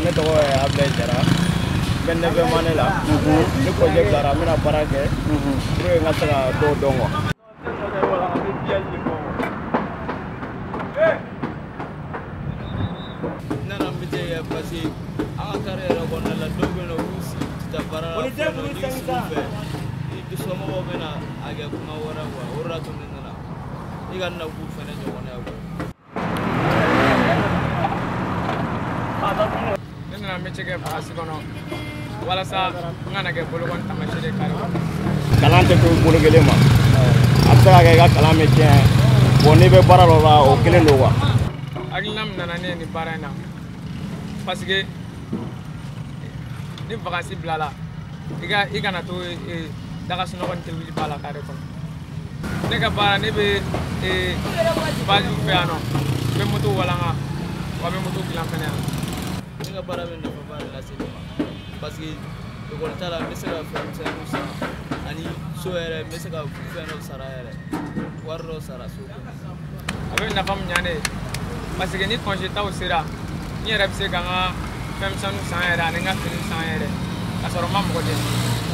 Ne tɔgɔ ye Abdulaye Jara. N bɛ 9e année la. Ni congé bilara, n bɛna baara kɛ pour que n ka se ka dɔw dɔn quoi. N nana métier kɛ parce que an ka carré yɛrɛ kɔnɔna la, dɔw bɛ yen nɔ, olu si tɛ taa baara la, fɛn dɔ n'i sigi u fɛ, i somɔgɔw bɛ na a kɛ kuma wɛrɛ quoi. O de y'a to ne nana i ka na k'u fɛnɛ ɲɔgɔnna ye quoi. Ne nana métier kɛ vacances kɔnɔ walasa n kana kɛ bolokɔni taamasiyɛn ye carré kɔnɔ. Kalan tɛ to bolo kelen ma. A bɛ se ka kɛ i ka kalan bɛ tiɲɛ. Bon, n'i bɛ baara dɔ la, o kelen don quoi. Hakilina min nana ne ye nin baara in na, parce que ni vacances bilala, i kana to daga sunɔgɔ ni tɛwuli ba la carré kɔnɔ. Ne ka baara, ne bɛ basiw fɛ yan nɔ, n bɛ moto walanga, wa n bɛ moto dilan fɛnɛ yan. Ne ka baara bɛ nafaba de lase ne ma parce que ekɔli ta la, n bɛ se ka fɛn misɛnninw san, ani so yɛrɛ, n bɛ se ka fɛn dɔ sara yɛrɛ, wari dɔ sara so kɔnɔ. A bɛ nafa min ɲa ne ye, parce que ni congé taw sera, n yɛrɛ bɛ se ka n ka fɛn misɛnninw san yɛrɛ ani n ka finiw san yɛrɛ, ka sɔrɔ n ma mɔgɔ dɛmɛ.